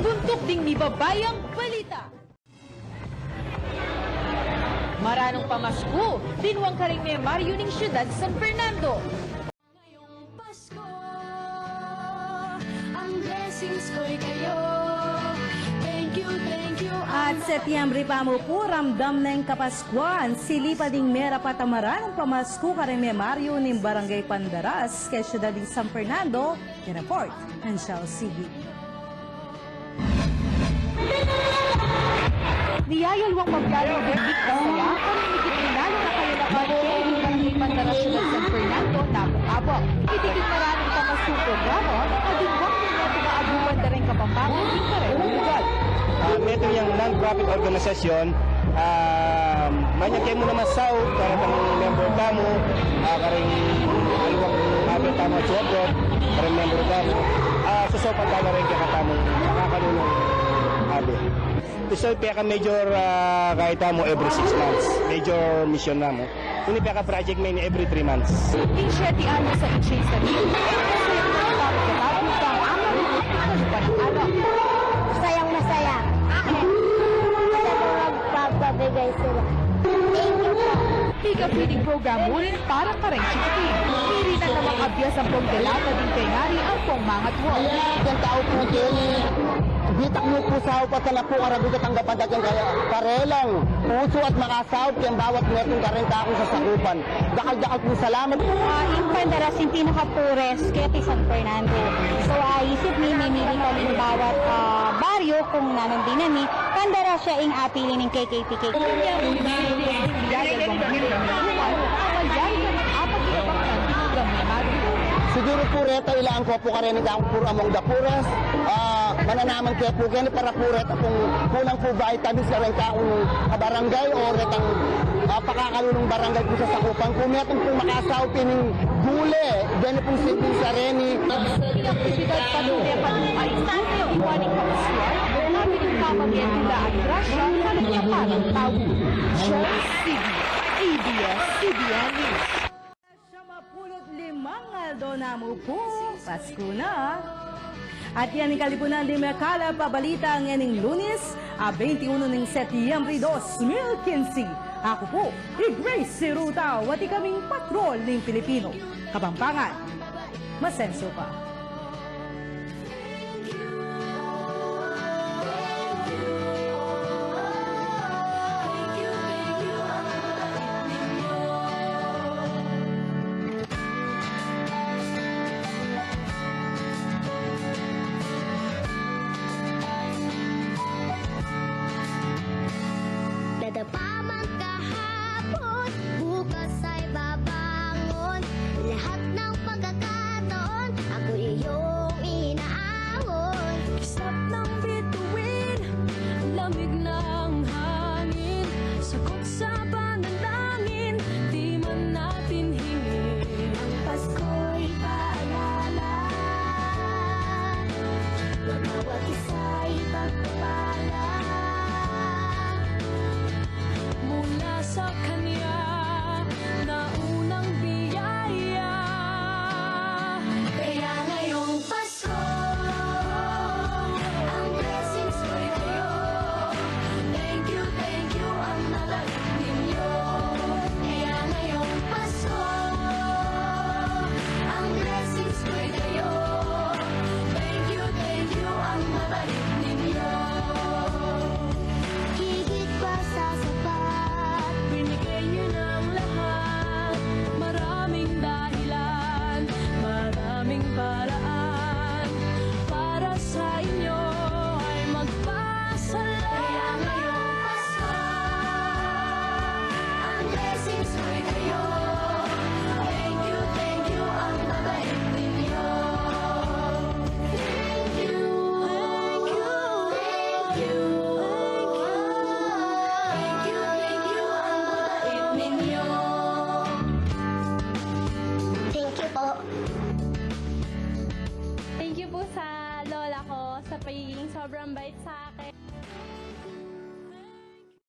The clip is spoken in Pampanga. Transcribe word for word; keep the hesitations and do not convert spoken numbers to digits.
Buntuk ding mibabayang balita. Maranung pamasku, dinuang karing memaryu ning syudad San Fernando. Ngayong Pasko, ang blessings ko'y kayo. Thank you, thank you. At Setyembre pa mu pu, ramdam neng Kapaskuan, silipan ding merapat a maranung pamasku karing memaryu ning Barangay Pandaras, keng syudad ding San Fernando. Report, Angel Sibi. Niyayalwang magdalong ding ligtas saya, pamimikit ni Lalo na kaya na Barangay Pandaras, San Fernando, Namu-abang. Itigil maranung pamasku programa, a dinuang ning Agupan da reng Kapampangan, ing kareng lugal. Ah, metung yang non-profit organisasyon, ah, manyake mu na masaup, karetang member tamu, ah, karing aliwang abe tamu a suabot, karing member tamu, ah, sasaupan tala ring kekatamung makakalulung abe. Ito peka-major, ah, kaya tamu every six months. Major mission namu. Ini peka-project mi every three months. Ing siyete anyos a H A sa Rio, masayang masaya. Masayang masaya. Kasi magpapabigay sila. Thank you po. Pika-feeding program mu rin para kareng chikiting. Mirinan namang abias ampong delata ding pengari ampong mangatwa. Keng tau pu keni, bitak mu pu saup at sana pu aragut at anggapan da keng kaya karelang pusu at makasaup keng bawat metung kareng kakung sasakupan. Dakal-dakal pung salamat. Ah, ing Pandaras ing pinaka-poorest keti San Fernando. So, ah, isip mi, mimili kaming bawat, ah, baryo kung nanung dinan mi, Pandaras ya ing apili ning K K P K. Kaya mu na rin kung biyaya kung biyaya kung ano, apagyari ka ng apagyabang ng tinanggap ni Mario. Siguru pu reta, ilaan ku pu kareni kang puro among the poorest. Ah, mananaman ke pu keni para pu reta pung kunang pu vitamins kareng kakung kabarangay o retang, ah, pakakalulung barangay pu sasakupan ku. Metung pung makasaup ining gule, deni pung silbing sareni. Ing aktibidad patuloy, patuloy. Iwaning kapaskuan, kami ning pamagyan tula at grasya, kalunya parang tau. John Sibi, A B S C B N News. Siyam a pulu't limang aldo na mu pu, Pasku na. At yan ing kalibunan ding mekalap a balita ngening Lunes, a bente uno ning Setyembre dos mil kinse. Aku pu i Grace Rutao, at ikaming patrol ning Pilipino. Kapampangan, masenso pa. Nadapa man kahapon, bukas ay babangon. Lahat ng pagkakataon, ako'y iyong inaawon. Kislap ng bituin, lamig ng hangin, sagot sa panalangin, di man natin hingin. Ang Pasko'y paalala na bawat isa'y pagpapala mula sa Kanya na unang biyaya. Kaya ngayong Pasko, ang blessings ko'y kayo. Thank you, thank you, ang mabait ninyo. Kaya ngayong Pasko, ang blessings ko'y kayo. Thank you, thank you, ang mabait